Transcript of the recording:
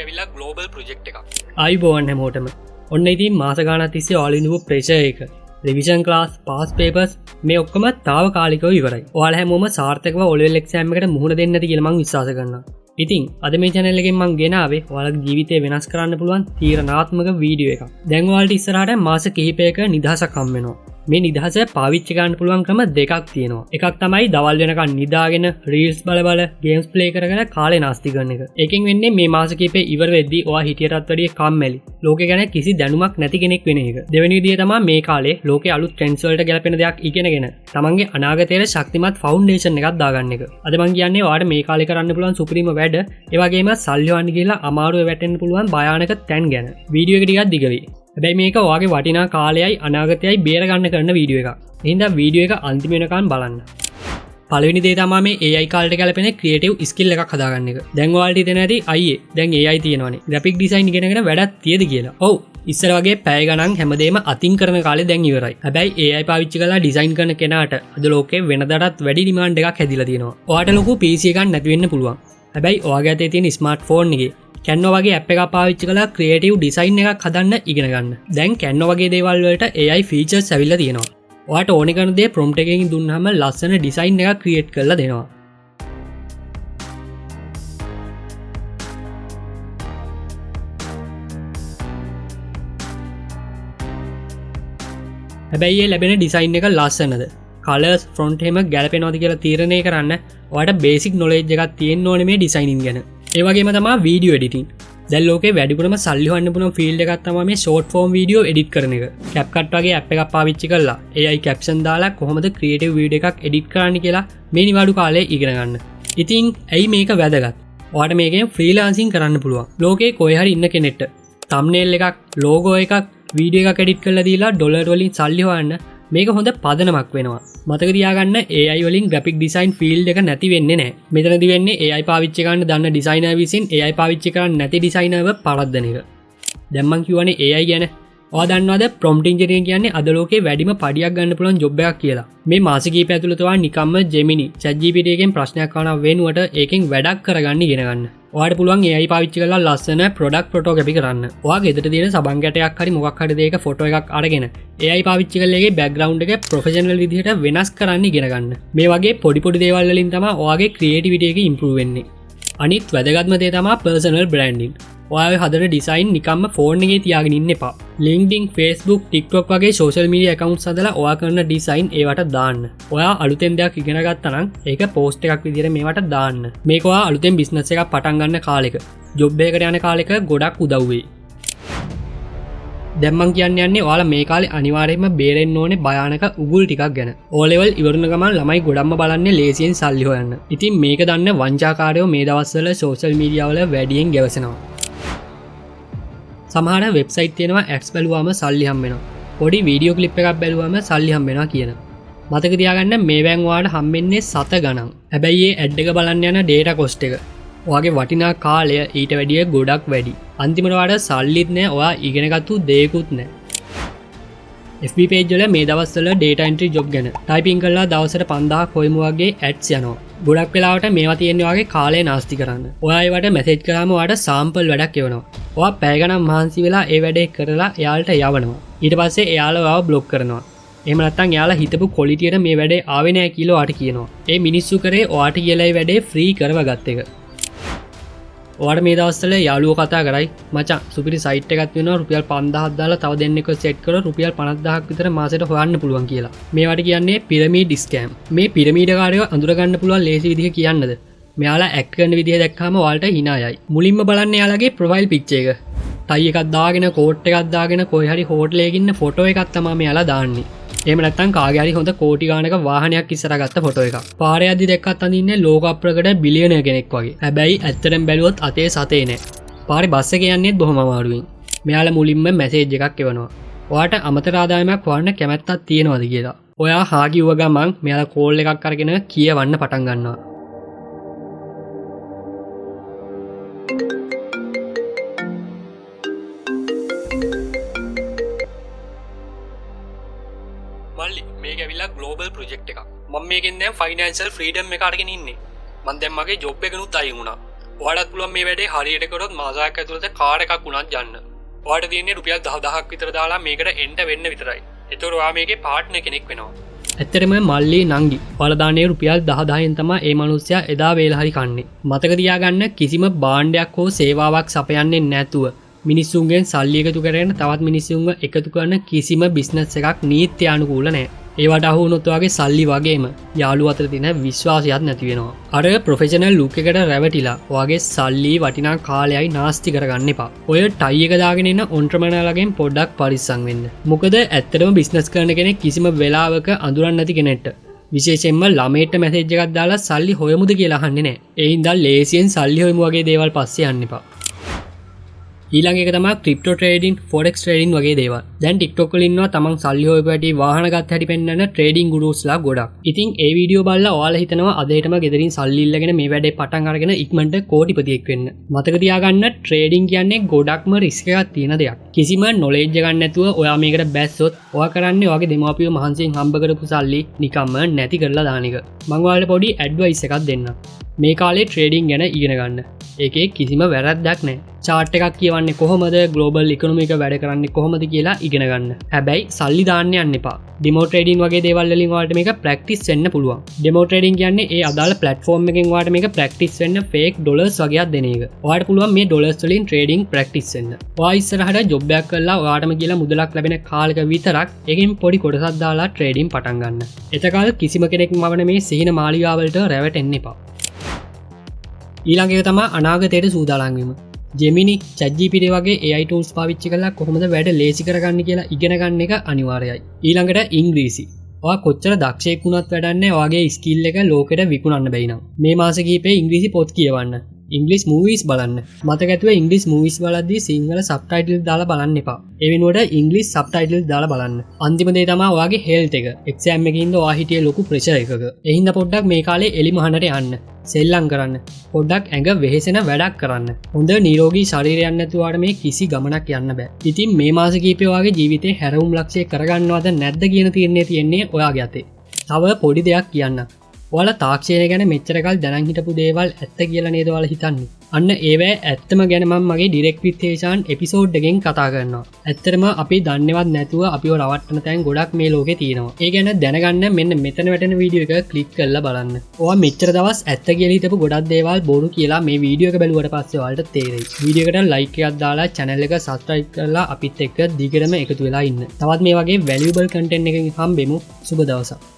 ඇවිල්ලා global project එකක්. ආයුබෝවන් හැමෝටම. ඔන්න ඉතින් මාස ගාණක් තිස්සේ ඔයාලා ඉඳපු ප්‍රෙෂර් එක, රිවිෂන් ක්ලාස්, පාස් පේපර්ස් මේ ඔක්කොම තාවකාලිකව ඉවරයි. ඔයාලා හැමෝම සාර්ථකව O level exam එකට මුහුණ දෙන්න ඇති කියලා මං විශ්වාස කරනවා. ඉතින් අද මේ channel එකෙන් මං ගෙනාවේ ඔයාලගේ ජීවිතය වෙනස් කරන්න පුළුවන් තීරණාත්මක වීඩියෝ එකක්. දැන් ඔයාලට ඉස්සරහට මාස කිහිපයක නිදහසක් හම් වෙනවා. මේ නිදහස පාවිච්චි කරන්න පුළුවන් ක්‍රම දෙකක් තියෙනවා. එකක් තමයි දවල් වෙනකන් නිදාගෙන රීල්ස් බල බල ගේම්ස් ප්ලේ කර කර කාලේ නාස්ති කරන එක. ඒකෙන් වෙන්නේ මේ මාස කිහිපේ ඉවර වෙද්දී ඔයා හිටියටත් වැඩිය කම්මැලි, ලෝකෙ ගැන කිසි දැනුමක් නැති කෙනෙක් වෙන එක. දෙවෙනි විදිය තමයි මේ කාලේ ලෝකේ අලුත් ට්‍රෙන්ඩ්ස් වලට ගැලපෙන දෙයක් ඉගෙනගෙන තමන්ගේ අනාගතයට ශක්තිමත් ෆවුන්ඩේෂන් එකක් දාගන්න එක. අද මං කියන්නේ ඔයාට මේ කාලේ කරන්න පුළුවන් සුපිරිම වැඩ, ඒ වගේම සල්ලි හොයන්න ගිහලා අමාරුවේ වැටෙන්න පුළුවන් භයානක තැන් ගැන. වීඩියෝ එක ටිකක් දිග වෙයි. හැබැයි මේක ඔයාගේ වටිනා කාලයයි අනාගතයයි බේරගන්න කරන වීඩියෝ එකක්. ඒ හින්දා වීඩියෝ එක අන්තිම වෙනකන් බලන්න. පළවෙනි දේ තමයි මේ AI කාලයට ගැලපෙන ක්‍රියේටිව් ස්කිල් එකක් හදාගන්න එක. දැන් ඔයාලට හිතෙන ඇති අයියේ දැන් AI තියෙනවනේ, ග්‍රැෆික් ඩිසයින් ඉගෙනගෙන වැඩක් තියෙද කියලා. ඔව්, ඉස්සර වගේ පැය ගණන් හැමදේම අතින් කරන කාලේ දැන් ඉවරයි. හැබැයි AI පාවිච්චි කරලා ඩිසයින් කරන කෙනාට අද ලෝකේ වෙනදටත් වැඩි ඩිමාන්ඩ් එකක් හැදිලා තියෙනවා. ඔයාට ලොකු PC එකක් නැති වෙන්න පුළුවන්. හැබැයි ඔයාගේ අතේ තියෙන ස්මාර්ට්ෆෝන් එකේ Canva වගේ ඇප් එකක් පාවිච්චි කරලා ක්‍රියේටිව් ඩිසයින් එකක් හදන්න ඉගෙන ගන්න. දැන් Canva වගේ දේවල් වලට AI features ඇවිල්ලා තියෙනවා. ඔයාට ඕනේ කරන දේ ප්‍රොම්ප්ට් එකකින් දුන්නාම ලස්සන ඩිසයින් එකක් ක්‍රියේට් කරලා දෙනවා. හැබැයි ඒ ලැබෙන ඩිසයින් එක ලස්සනද, කලර්ස්, ෆොන්ට් එහෙම ගැලපෙනවද කියලා තීරණය කරන්න ඔයාට බේසික් නොලෙජ් එකක් තියෙන්න ඕනේ මේ ඩිසයිනින් ගැන. ඒ වගේම තමයි වීඩියෝ එඩිටින්. දැන් ලෝකේ වැඩිපුරම සල්ලි හොයන්න පුළුවන් ෆීල්ඩ් එකක් තමයි මේ ෂෝට් ෆෝම් වීඩියෝ එඩිට් කරන එක. CapCut වගේ ඇප් එකක් පාවිච්චි කරලා AI caption දාලා කොහොමද ක්‍රියේටිව් වීඩියෝ එකක් එඩිට් කරන්න කියලා මේ නිවාඩු කාලේ ඉගෙන ගන්න. ඉතින් ඇයි මේක වැදගත්? ඔයාට මේකෙන් ෆ්‍රීලාන්සින් කරන්න පුළුවන්. ලෝකේ කොහේ හරි ඉන්න කෙනෙක්ට තම්නේල් එකක්, ලෝගෝ එකක්, වීඩියෝ එකක් එඩිට් කරලා දීලා ඩොලර් වලින් සල්ලි හොයන්න මේක හොඳ පදනමක් වෙනවා. මතක තියාගන්න AI වලින් ග්‍රැෆික් ඩිසයින් ෆීල්ඩ් එක නැති වෙන්නේ නැහැ. මෙතනදි වෙන්නේ AI පාවිච්චි කරන්න දන්න ඩිසයිනර් විසින් AI පාවිච්චි කරන්න නැති ඩිසයිනර්ව පරද්දන එක. දැන් මං කියවනේ AI ගැන. ඔයා දන්නවද ප්‍රොම්ප්ට් ඉන්ජිනියරින් කියන්නේ අද ලෝකේ වැඩිම පඩියක් ගන්න පුළුවන් ජොබ් එකක් කියලා. මේ මාස කිහිපය ඇතුළත ඔයා නිකම්ම Gemini, ChatGPT එකෙන් ප්‍රශ්නයක් අහන වෙනුවට ඒකෙන් වැඩක් කරගන්න ඉගෙන ගන්න. ඔයාට පුළුවන් AI පාවිච්චි කරලා ලස්සන ප්‍රොඩක්ට් ෆොටෝග්‍රැෆි කරන්න. ඔයා ගෙදර තියෙන සබන් කැටයක් හරි මොකක් හරි දෙයක ෆොටෝ එකක් අරගෙන AI පාවිච්චි කරලා ඒකේ බෑග්ග්‍රවුන්ඩ් එක ප්‍රොෆෙෂනල් විදිහට වෙනස් කරන්න ඉගෙන ගන්න. මේ වගේ පොඩි පොඩි දේවල් වලින් තමයි ඔයාගේ ක්‍රියේටිවිටි එක ඉම්ප්‍රූව් වෙන්නේ. අනිත් වැදගත්ම දේ තමයි පර්සනල් බ්‍රෑන්ඩින්. ඔයා හදන ඩිසයින් නිකම්ම ෆෝන් එකේ තියාගෙන ඉන්න එපා. LinkedIn, Facebook, TikTok වගේ සෝෂල් මීඩියා ඇකවුන්ට්ස් හදලා ඔයා කරන ඩිසයින් ඒවට දාන්න. ඔයා අලුතෙන් දෙයක් ඉගෙන ගත්තා නම් ඒක පෝස්ට් එකක් විදිහට මේවට දාන්න. මේක ඔයා අලුතෙන් බිස්නස් එකක් පටන් ගන්න කාලෙක, ජොබ් එකකට යන කාලෙක ගොඩක් උදව් වෙයි. දැන් මං කියන්න යන්නේ ඔයාලා මේ කාලේ අනිවාර්යයෙන්ම බේරෙන්න ඕනේ භයානක උගුල් ටිකක් ගැන. O level ඉවරුන ගමන් ළමයි ගොඩක්ම බලන්නේ ලේසියෙන් සල්ලි හොයන්න. ඉතින් මේක දන්න වංචාකාරයෝ මේ දවස්වල සෝෂල් මීඩියා වල වැඩියෙන් ගැවසෙනවා. සමහර වෙබ්සයිට් තියෙනවා ඇඩ්ස් බැලුවාම සල්ලි හම්බ වෙනවා. පොඩි වීඩියෝ ක්ලිප් එකක් බැලුවාම සල්ලි හම්බ වෙනවා කියන. මතක තියාගන්න මේවෙන් ඔයාලට හම්බෙන්නේ සත ගණන්. හැබැයි ඒ ඇඩ් එක බලන්න යන ඩේටා කොස්ට් එක ඔයාගේ වටිනා කාලය ඊට වැඩිය ගොඩක් වැඩි. අන්තිමට ඔයාට සල්ලිත් නෑ, ඔයා ඉගෙනගත්තු දේකුත් නෑ. FB page වල මේ දවස්වල ඩේටා එන්ට්‍රි ජොබ් ගැන ටයිපින් කරලා දවසට 5000ක් හොයමු වගේ ඇඩ්ස් යනවා. ගොඩක් වෙලාවට මේවා තියෙන්නේ ඔයාගේ කාලය නාස්ති කරන්න. ඔයා ඒවට මැසේජ් කරාම ඔයාට සාම්පල් වැඩක් එවනවා. ඔයා පැය ගණන් මහන්සි වෙලා ඒ වැඩේ කරලා එයාලට යවනවා. ඊට පස්සේ එයාලා ඔයාව බ්ලොක් කරනවා. එහෙම නැත්නම් එයාලා හිතපු ක්වොලිටියට මේ වැඩේ ආවේ නෑ කියලා ඔයාට කියනවා. ඒ මිනිස්සු කරේ ඔයාට කියලා ඒ වැඩේ ෆ්‍රී කරවගත් එක. ඔයාට මේ දවස්වල යාළුවෝ කතා කරයි, මචං සුපිරි සයිට් එකක් තියෙනවා, රුපියල් 5000ක් දාලා තව දෙන්නෙක්ව සෙට් කරලා රුපියල් 50000ක් විතර මාසෙට හොයන්න පුළුවන් කියලා. මේවට කියන්නේ පිරමීඩ් ස්කෑම්. මේ පිරමීඩ කාරයෝ අඳුරගන්න පුළුවන් ලේසි විදිහ කියන්නද? මෙයාලා ඇක්ට් කරන විදිහ දැක්කම ඔයාලට hina යයි. මුලින්ම බලන්න එයාලගේ ප්‍රොෆයිල් පික්චර් එක. ටයි එකක් දාගෙන කෝට් එකක් දාගෙන කොහේ හරි හෝටලයක ඉන්න ෆොටෝ එකක් තමයි මෙයාලා දාන්නේ. එහෙම නැත්නම් කාගේ හරි හොඳ කෝටි ගානක වාහනයක් ඉස්සරහ ගත්ත ෆොටෝ එකක්. පාරේ යද්දි දැක්කත් අඳින්නේ ලෝක අප්‍රකට බිලියනර් කෙනෙක් වගේ. හැබැයි ඇත්තටම බැලුවොත් අතේ සතේ නෑ. පාරේ බස් එකේ යන්නේත් බොහොම අමාරුවෙන්. මෙයාලා මුලින්ම මැසේජ් එකක් එවනවා. ඔයාට අමතර ආදායමක් හොයන්න කැමැත්තක් තියෙනවද කියලා. ඔයා හා කිව්ව ගමන් මෙයාලා කෝල් එකක් අරගෙන කියවන්න පටන් ගන්නවා. මල්ලි මේක ඇවිල්ලා ග්ලෝබල් ප්‍රොජෙක්ට් එකක්. මම මේකෙන් දැන් ෆයිනෑන්ෂල් ෆ්‍රීඩම් එක අරගෙන ඉන්නේ. මං දැන් මගේ ජොබ් එකනුත් අයින් වුණා. ඔයාලත් පුළුවන් මේ වැඩේ හරියට කරොත් මාසයක් ඇතුළත කාර් එකක් වුණත් ගන්න. ඔයාලට තියෙන්නේ රුපියල් 10,000ක් විතර දාලා මේකට එන්ටර් වෙන්න විතරයි. එතකොට ඔයා මේකේ පාර්ට්නර් කෙනෙක් වෙනවා. ඇත්තටම මල්ලි නංගි ඔයාලා දාන්නේ රුපියල් 10,000න් තමයි ඒ මනුස්සයා එදා වේල හරි කන්නේ. මතක තියාගන්න, කිසිම භාණ්ඩයක් හෝ සේවාවක් සපයන්නේ නැතුව මිනිස්සුන්ගෙන් සල්ලි එකතු කරගෙන තවත් මිනිස්සුන්ව එකතු කරන කිසිම බිස්නස් එකක් නීත්‍යානුකූල නෑ. ඒවට අහු වුණොත් ඔයාගේ සල්ලි වගේම යාළුවෝ අතර තියෙන විශ්වාසයත් නැති වෙනවා. අර ප්‍රොෆෙෂනල් ලුක් එකට රැවටිලා ඔයාගේ සල්ලි වටිනා කාලයයි නාස්ති කරගන්න එපා. ඔය ටයි එක දාගෙන ඉන්න ඔන්ට්‍රප්‍රනර්ලාගෙන් පොඩ්ඩක් පරිස්සම් වෙන්න. මොකද ඇත්තටම බිස්නස් කරන කෙනෙක් කිසිම වෙලාවක අඳුරන්නේ නැති කෙනෙක්ට, විශේෂයෙන්ම ළමයට මැසේජ් එකක් දාලා සල්ලි හොයමුද කියලා අහන්නේ නෑ. ඒ හින්දා ලේසියෙන් සල්ලි හොයමු වගේ දේවල් පස්සේ යන්න එපා. ඊළඟ එක තමයි ක්‍රිප්ටෝ ට්‍රේඩින්, ෆොරෙක්ස් ට්‍රේඩින් වගේ දේවල්. දැන් TikTok වල ඉන්නවා තමන් සල්ලි හොයපු හැටි, වාහන ගත්ත හැටි පෙන්නන ට්‍රේඩින් ගුරුස්ලා ගොඩක්. ඉතින් ඒ වීඩියෝ බලලා ඔයාලා හිතනවා අද හෙටම ගෙදරින් සල්ලි ඉල්ලගෙන මේ වැඩේ පටන් අරගෙන ඉක්මනට කෝටිපතියෙක් වෙන්න. මතක තියාගන්න, ට්‍රේඩින් කියන්නේ ගොඩක්ම රිස්ක් එකක් තියෙන දෙයක්. කිසිම නොලෙජ් එකක් නැතුව ඔයා මේකට බැස්සොත් ඔයා කරන්නේ ඔයාගේ දෙමාපියෝ මහන්සියෙන් හම්බ කරපු සල්ලි නිකම්ම නැති කරලා දාන එක. මං ඔයාලට පොඩි ඇඩ්වයිස් එකක් දෙන්නම්. මේ කාලේ ට්‍රේඩින් ගැන ඉගෙන ගන්න. ඒකේ කිසිම වැරැද්දක් නෑ. චාට් එකක් කියවන්නේ කොහොමද, ග්ලෝබල් ඉකොනොමි එක වැඩ කරන්නේ කොහොමද කියලා ඉගෙන ගන්න. හැබැයි සල්ලි දාන්න යන්න එපා. ඩෙමෝ ට්‍රේඩින් වගේ දේවල් වලින් ඔයාලට මේක ප්‍රැක්ටිස් වෙන්න පුළුවන්. ඩෙමෝ ට්‍රේඩින් කියන්නේ ඒ අදාළ ප්ලැට්ෆෝම් එකෙන් ඔයාලට මේක ප්‍රැක්ටිස් වෙන්න ෆේක් ඩොලර්ස් වගේක් දෙන එක. ඔයාලට පුළුවන් මේ ඩොලර්ස් වලින් ට්‍රේඩින් ප්‍රැක්ටිස් වෙන්න. ඔයා ඉස්සරහට ජොබ් එකක් කරලා ඔයාටම කියලා මුදලක් ලැබෙන කාලෙක විතරක් ඒකෙන් පොඩි කොටසක් දාලා ට්‍රේඩින් පටන් ගන්න. එතකල් කිසිම කෙනෙක් මවන මේ සිහින මාලිගාවලට රැවටෙන්න එපා. ඊළඟ එක තමයි අනාගතයට සූදානම් වීම. ජෙමිනි, ChatGPT වගේ AI tools පාවිච්චි කරලා කොහොමද වැඩ ලේසි කරගන්නේ කියලා ඉගෙන ගන්න එක අනිවාර්යයි. ඊළඟට ඉංග්‍රීසි. ඔයා කොච්චර දක්ෂයෙක් වුණත් වැඩක් නැහැ ඔයාගේ ස්කිල් එක ලෝකෙට විකුණන්න බැයි නම්. මේ මාස කිහිපේ ඉංග්‍රීසි පොත් කියවන්න. ඉංග්‍රීසි මූවීස් බලන්න. මතක ඇතුව ඉංග්‍රීසි මූවීස් බලද්දී සිංහල සබ්ටයිටල් දාලා බලන්න එපා. ඒ වෙනුවට ඉංග්‍රීසි සබ්ටයිටල් දාලා බලන්න. අන්තිම දේ තමයි ඔයාගේ හෙල්ත් එක. එක්සෑම් එකේ ඉඳ ඔයා හිටියේ ලොකු ප්‍රෙෂර් එකක. ඒ හින්දා පොඩ්ඩක් මේ කාලේ එලි මහනට යන්න. සෙල්ලම් කරන්න. පොඩ්ඩක් ඇඟ වෙහෙසෙන වැඩක් කරන්න. හොඳ නිරෝගී ශරීරයක් නැතුව ඔයාට මේ කිසි ගමනක් යන්න බෑ. ඉතින් මේ මාස කිහිපේ ඔයාගේ ජීවිතේ හැරවුම් ලක්ෂ්‍ය කරගන්නවද නැද්ද කියන තීරණය තියෙන්නේ ඔයාගේ අතේ. තව පොඩි දෙයක් කියන්න. ඔයාලා තාක්ෂණය ගැන මෙච්චර කල් දැනන් හිටපු දේවල් ඇත්ත කියලා නේද ඔයාලා හිතන්නේ? අන්න ඒවැ ඇත්තම ගැන මම මගේ ඩිරෙක්ට් විත් හේෂාන් එපිසෝඩ් එකෙන් කතා කරනවා. ඇත්තටම අපි දන්නේවත් නැතුව අපිව රවට්ටන තැන් ගොඩක් මේ ලෝකේ තියෙනවා. ඒ ගැන දැනගන්න මෙන්න මෙතන වැටෙන වීඩියෝ එක ක්ලික් කරලා බලන්න. ඔයා මෙච්චර දවස් ඇත්ත කියලා හිතපු ගොඩක් දේවල් බොරු කියලා මේ වීඩියෝ එක බැලුවට පස්සේ ඔයාලට තේරෙයි. වීඩියෝ එකට ලයික් එකක් දාලා චැනල් එක සබ්ස්ක්‍රයිබ් කරලා අපිත් එක්ක දිගටම එකතු වෙලා ඉන්න. තවත් මේ වගේ වැලියුබල් කන්ටෙන්ට් එකකින් හම්බෙමු. සුබ දවසක්.